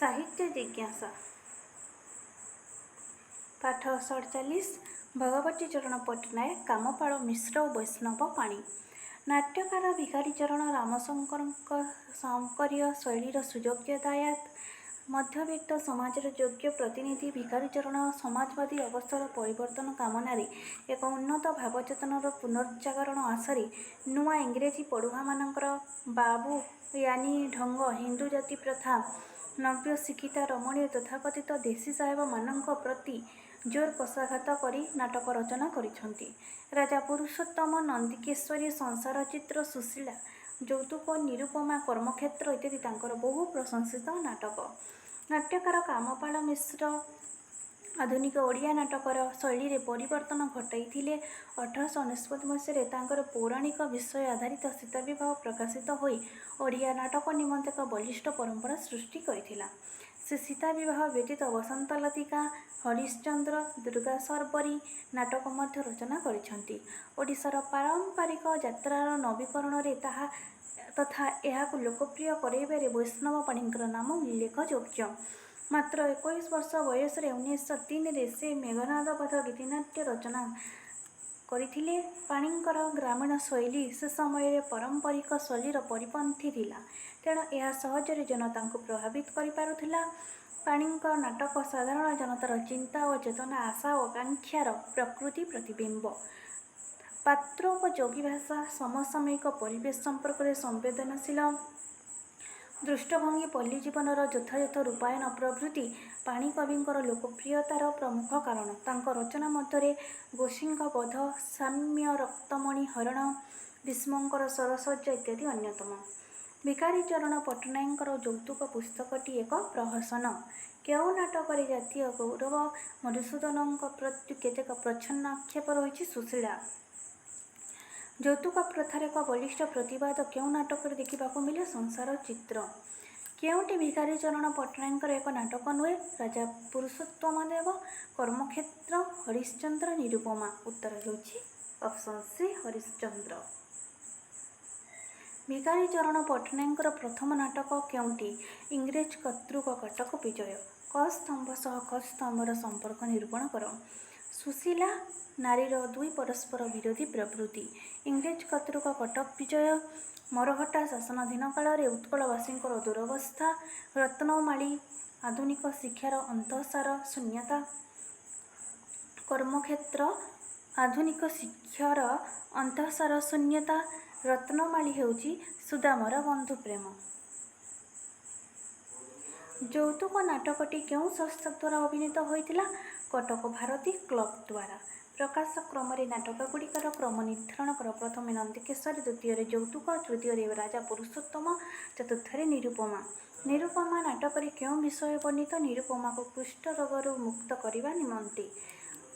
ସାହିତ୍ୟ ଜିଜ୍ଞାସା। ପାଠ 47, ଭଗବତୀ ଚରଣ ପଟ୍ଟନାୟକ, କାମପାଳ ମିଶ୍ର ଓ ବୈଷ୍ଣବ ପାଣି। ନାଟ୍ୟକାର ଭିଖାରୀ ଚରଣ ରାମଶଙ୍କରଙ୍କ ଶଙ୍କରୀୟ ଶୈଳୀର ସୁଯୋଗ୍ୟ ଦାୟାଦ। ମଧ୍ୟବିତ୍ତ ସମାଜର ଯୋଗ୍ୟ ପ୍ରତିନିଧି ଭିଖାରୀ ଚରଣ ସମାଜବାଦୀ ଅବସ୍ଥାର ପରିବର୍ତ୍ତନ କାମନାରେ ଏକ ଉନ୍ନତ ଭାବଚେତନାର ପୁନର୍ଜାଗରଣ ଆଶାରେ ନୂଆ ଇଂରେଜୀ ପଢ଼ୁଆମାନଙ୍କର ବାବୁୟାନୀ ଢଙ୍ଗ, ହିନ୍ଦୁ ଜାତିପ୍ରଥା, ନବ୍ୟ ଶିକ୍ଷିତା ରମଣୀ ଓ ତଥାକଥିତ ଦେଶୀ ସାହେବମାନଙ୍କ ପ୍ରତି ଜୋର କଷାଘାତ କରି ନାଟକ ରଚନା କରିଛନ୍ତି। ରାଜା ପୁରୁଷୋତ୍ତମ, ନନ୍ଦିକେଶ୍ୱରୀ, ସଂସାର ଚିତ୍ର, ସୁଶୀଳା, ଯୌତୁକ, ନିରୁପମା, କର୍ମକ୍ଷେତ୍ର ଇତ୍ୟାଦି ତାଙ୍କର ବହୁ ପ୍ରଶଂସିତ ନାଟକ। ନାଟ୍ୟକାର କାମପାଳ ମିଶ୍ର ଆଧୁନିକ ଓଡ଼ିଆ ନାଟକର ଶୈଳୀରେ ପରିବର୍ତ୍ତନ ଘଟାଇଥିଲେ। 1899 ମସିହାରେ ତାଙ୍କର ପୌରାଣିକ ବିଷୟ ଆଧାରିତ ସୀତା ବିବାହ ପ୍ରକାଶିତ ହୋଇ ଓଡ଼ିଆ ନାଟକ ନିମନ୍ତେ ଏକ ବଳିଷ୍ଠ ପରମ୍ପରା ସୃଷ୍ଟି କରିଥିଲା। ସେ ସୀତା ବିବାହ ବ୍ୟତୀତ ବସନ୍ତଲତିକା, ହରିଶ୍ଚନ୍ଦ୍ର, ଦୁର୍ଗାଶର୍ବରୀ ନାଟକ ମଧ୍ୟ ରଚନା କରିଛନ୍ତି। ଓଡ଼ିଶାର ପାରମ୍ପରିକ ଯାତ୍ରାର ନବୀକରଣରେ ତାହା ତଥା ଏହାକୁ ଲୋକପ୍ରିୟ କରାଇବାରେ ବୈଷ୍ଣବ ପାଣିଙ୍କର ନାମ ଉଲ୍ଲେଖଯୋଗ୍ୟ। ମାତ୍ର 21 ବର୍ଷ ବୟସରେ 1903ରେ ସେ ମେଘନାଦ ବଧ ଗୀତିନାଟ୍ୟ ରଚନା କରିଥିଲେ। ପାଣିଙ୍କର ଗ୍ରାମୀଣ ଶୈଳୀ ସେ ସମୟରେ ପାରମ୍ପରିକ ଶୈଳୀର ପରିପନ୍ଥୀ ଥିଲା। ତେଣୁ ଏହା ସହଜରେ ଜନତାଙ୍କୁ ପ୍ରଭାବିତ କରିପାରୁଥିଲା। ପାଣିଙ୍କ ନାଟକ ସାଧାରଣ ଜନତାର ଚିନ୍ତା ଓ ଚେତନା, ଆଶା ଓ ଆକାଂକ୍ଷାର ପ୍ରକୃତି ପ୍ରତିବିମ୍ବ। ପାତ୍ରୋପଯୋଗୀ ଭାଷା, ସମସାମୟିକ ପରିବେଶ ସମ୍ପର୍କରେ ସମ୍ବେଦନଶୀଳ ଦୃଷ୍ଟିଭଙ୍ଗୀ, ପଲ୍ଲୀ ଜୀବନର ଯଥାଯଥ ରୂପାୟନ ପ୍ରଭୃତି ପାଣି କବିଙ୍କର ଲୋକପ୍ରିୟତାର ପ୍ରମୁଖ କାରଣ। ତାଙ୍କ ରଚନା ମଧ୍ୟରେ ଗୋସିଂହ ବଧ, ସାମ୍ୟ ରକ୍ତମଣି ହରଣ, ଭୀଷ୍ମଙ୍କର ଶରଶଯ୍ୟା ଇତ୍ୟାଦି ଅନ୍ୟତମ। ଭିଖାରୀ ଚରଣ ପଟ୍ଟନାୟକଙ୍କର ଯୌତୁକ ପୁସ୍ତକଟି ଏକ ପ୍ରହସନ। କେଉଁ ନାଟକରେ ଜାତୀୟ ଗୌରବ ମଧୁସୂଦନଙ୍କ ପ୍ରତି କେତେକ ପ୍ରଚ୍ଛନ୍ନ ଆକ୍ଷେପ ରହିଛି? ସୁଶୀଳା। ଯୌତୁକ ପ୍ରଥାର ଏକ ବଳିଷ୍ଠ ପ୍ରତିବାଦ କେଉଁ ନାଟକରେ ଦେଖିବାକୁ ମିଳେ? ସଂସାର ଚିତ୍ର। କେଉଁଟି ଭିଖାରୀ ଚରଣ ପଟ୍ଟନାୟକଙ୍କର ଏକ ନାଟକ ନୁହେଁ? ରାଜା ପୁରୁଷୋତ୍ତମ ଦେବ, କର୍ମକ୍ଷେତ୍ର, ହରିଶ୍ଚନ୍ଦ୍ର, ନିରୁପମା। ଉତ୍ତର ହେଉଛି ଅପସନ୍ ସି, ହରିଶ୍ଚନ୍ଦ୍ର। ଭିଖାରୀ ଚରଣ ପଟ୍ଟନାୟକଙ୍କର ପ୍ରଥମ ନାଟକ କେଉଁଟି? ଇଂରେଜ କର୍ତ୍ତୃକ କଟକ ବିଜୟ। କ ସ୍ତମ୍ଭ ସହ ଖ ସ୍ତମ୍ଭର ସମ୍ପର୍କ ନିରୂପଣ କର। ସୁଶୀଳା, ନାରୀର ଦୁଇ ପରସ୍ପର ବିରୋଧୀ ପ୍ରବୃତ୍ତି। ଇଂରେଜ କର୍ତ୍ତୃକ କଟକ ବିଜୟ। ମରହଟ୍ଟା ଶାସନାଧୀନ କାଳରେ ଉତ୍କଳବାସୀଙ୍କର ଦୁରବସ୍ଥା। ରତ୍ନମାଳୀ, ଆଧୁନିକ ଶିକ୍ଷାର ଅନ୍ତଃସାର ଶୂନ୍ୟତା। କର୍ମକ୍ଷେତ୍ର, ଆଧୁନିକ ଶିକ୍ଷାର ଅନ୍ତଃସାର ଶୂନ୍ୟତା। ରତ୍ନମାଳୀ ହେଉଛି ସୁଦାମର ବନ୍ଧୁପ୍ରେମ। ଯୌତୁକ ନାଟକଟି କେଉଁ ସଂସ୍ଥା ଦ୍ୱାରା ଅଭିନୀତ ହୋଇଥିଲା? କଟକ ଭାରତୀ କ୍ଲବ ଦ୍ୱାରା। ପ୍ରକାଶ କ୍ରମରେ ନାଟକଗୁଡ଼ିକର କ୍ରମ ନିର୍ଦ୍ଧାରଣ କର। ପ୍ରଥମେ ନନ୍ଦିକେଶ୍ୱରୀ, ଦ୍ୱିତୀୟରେ ଯୌତୁକ, ତୃତୀୟରେ ରାଜା ପୁରୁଷୋତ୍ତମ, ଚତୁର୍ଥରେ ନିରୁପମା। ନିରୁପମା ନାଟକରେ କେଉଁ ବିଷୟ ବର୍ଣ୍ଣିତ? ନିରୁପମାକୁ କୁଷ୍ଠ ରୋଗରୁ ମୁକ୍ତ କରିବା ନିମନ୍ତେ।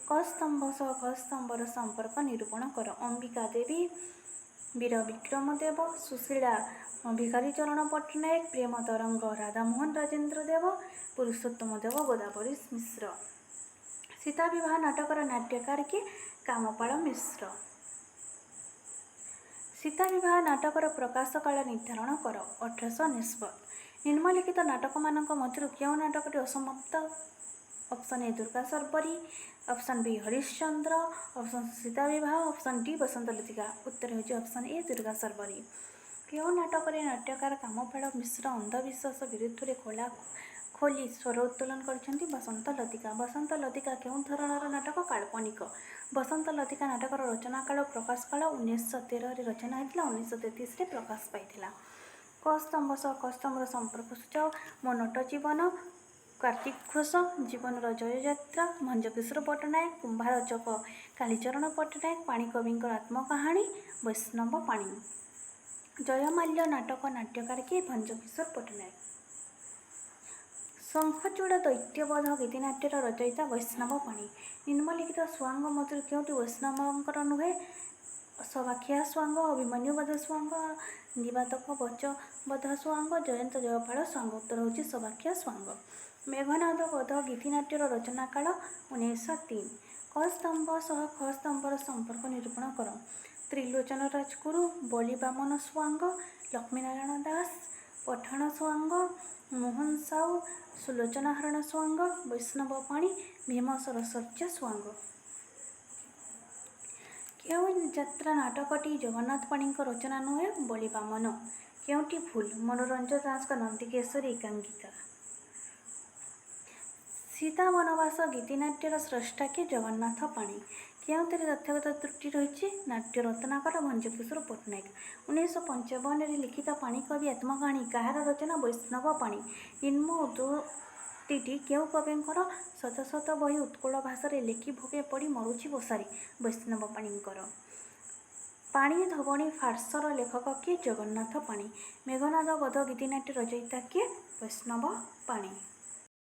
କ ସ୍ତମ୍ଭ ସହ ଖ ସ୍ତମ୍ଭର ସମ୍ପର୍କ ନିରୂପଣ କର। ଅମ୍ବିକା ଦେବୀ, ବୀର ବିକ୍ରମ ଦେବ। ସୁଶୀଳା, ଭିଖାରୀ ଚରଣ ପଟ୍ଟନାୟକ। ପ୍ରେମ ତରଙ୍ଗ, ରାଧାମୋହନ ରାଜେନ୍ଦ୍ର ଦେବ। ପୁରୁଷୋତ୍ତମ ଦେବ, ଗୋଦାବରୀଶ ମିଶ୍ର। ସୀତା ବିବାହ ନାଟକର ନାଟ୍ୟକାର କିଏ? କାମପାଳ ମିଶ୍ର। ସୀତା ବିବାହ ନାଟକର ପ୍ରକାଶ କାଳ ନିର୍ଦ୍ଧାରଣ କର। 1899। ନିମ୍ନଲିଖିତ ନାଟକମାନଙ୍କ ମଧ୍ୟରୁ କେଉଁ ନାଟକଟି ଅସମାପ୍ତ? Option A Durga Sarbari, option B Harishchandra, option C Sita ବିବାହ, ଅପସନ୍ ଡି ବସନ୍ତଲତିକା। ଉତ୍ତର ହେଉଛି ଅପସନ୍ ଏ ଦୁର୍ଗା ଶର୍ବରୀ। କେଉଁ ନାଟକରେ ନାଟ୍ୟକାର କାମପାଳ ମିଶ୍ର ଅନ୍ଧବିଶ୍ୱାସ ବିରୁଦ୍ଧରେ ଖୋଲା ଖୋଲି ସ୍ୱର ଉତ୍ତୋଳନ କରିଛନ୍ତି? ବସନ୍ତ ଲତିକା। ବସନ୍ତ ଲତିକା କେଉଁ ଧରଣର ନାଟକ? କାଳ୍ପନିକ। ବସନ୍ତ ଲତିକା ନାଟକର ରଚନା କାଳ, ପ୍ରକାଶ କାଳ? 1913ରେ ରଚନା ହୋଇଥିଲା, 1933ରେ ପ୍ରକାଶ ପାଇଥିଲା। କ ସ୍ତମ୍ଭ ସହ କ ସ୍ତମ୍ଭର ସମ୍ପର୍କ ସୂଚାଅ। ମୋ ନଟ ଜୀବନ, କାର୍ତ୍ତିକ ଘୋଷ। ଜୀବନର ଜୟଯାତ୍ରା, ଭଞ୍ଜକିଶୋର ପଟ୍ଟନାୟକ। କୁମ୍ଭାର ଚକ, କାଳୀଚରଣ ପଟ୍ଟନାୟକ। ପାଣି କବିଙ୍କର ଆତ୍ମକାହାଣୀ, ବୈଷ୍ଣବ ପାଣି। ଜୟମାଲ୍ୟ ନାଟକ ନାଟ୍ୟକାର କିଏ? ଭଞ୍ଜକିଶୋର ପଟ୍ଟନାୟକ। ଶଙ୍ଖଚୂଡ଼ ଦୈତ୍ୟବଧ ଗୀତିନାଟ୍ୟର ରଚୟିତା ବୈଷ୍ଣବ ପାଣି। ନିମ୍ନଲିଖିତ ସୁଆଙ୍ଗ ମଧ୍ୟରୁ କେଉଁଟି ବୈଷ୍ଣବଙ୍କର ନୁହେଁ? ସବାଖିଆ ସୁଆଙ୍ଗ, ଅଭିମନ୍ୟୁବଧ ସୁଆଙ୍ଗ, ନିବାତକ ବଚବଧ ସୁଆଙ୍ଗ, ଜୟନ୍ତ ଜୟପାଳ ସୁଆଙ୍ଗ। ଉତ୍ତର ହେଉଛି ସବାଖିଆ ସୁଆଙ୍ଗ। ମେଘନାଦ ବଧ ଗୀତିନାଟ୍ୟର ରଚନା କାଳ 1903। କ ସ୍ତମ୍ଭ ସହ ଖ ସ୍ତମ୍ଭର ସମ୍ପର୍କ ନିରୂପଣ କର। ତ୍ରିଲୋଚନ ରାଜଗୁରୁ, ବଳିବାମନ ସୁଆଙ୍ଗ, ଲକ୍ଷ୍ମୀନାରାୟଣ ଦାସ, ପଠାଣ ସୁଆଙ୍ଗ, ମୋହନ ସାହୁ, ସୁଲୋଚନା ହରଣ ସୁଆଙ୍ଗ, ବୈଷ୍ଣବ ପାଣି, ଭୀମ ସରସର୍ଯ୍ୟ ସୁଆଙ୍ଗ। କେଉଁ ଯାତ୍ରା ନାଟକଟି ଜଗନ୍ନାଥ ପାଣିଙ୍କ ରଚନା ନୁହେଁ? ବଳିବାମନ। କେଉଁଟି ଭୁଲ? ମନୋରଞ୍ଜନ ଦାସଙ୍କ ନନ୍ଦିକେଶ୍ୱରୀ ଏକାଙ୍କିକା। ସୀତା ବନବାସ ଗୀତିନାଟ୍ୟର ସ୍ରଷ୍ଟା କିଏ? ଜଗନ୍ନାଥ ପାଣି। କେଉଁଥିରେ ତଥ୍ୟଗତ ତ୍ରୁଟି ରହିଛି? ନାଟ୍ୟ ରତ୍ନାକର ଭଞ୍ଜକିଶୋର ପଟ୍ଟନାୟକ। 1955ରେ ଲିଖିତ ପାଣି କବି ଆତ୍ମକାହାଣୀ କାହାର ରଚନା? ବୈଷ୍ଣବ ପାଣି। ନିମ୍ନ ଉଦ୍ଧୃତିଟି କେଉଁ କବିଙ୍କର? ଶତ ଶତ ବହି ଉତ୍କଳ ଭାଷାରେ ଲେଖି ଭୋକେ ପଡ଼ି ମରୁଛି ବସାରେ। ବୈଷ୍ଣବ ପାଣିଙ୍କର। ପାଣି ଧୋବଣୀ ଫାର୍ସର ଲେଖକ କିଏ? ଜଗନ୍ନାଥ ପାଣି। ମେଘନାଦ ବଧ ଗୀତିନାଟ୍ୟ ରଚୟିତା କିଏ? ବୈଷ୍ଣବ ପାଣି।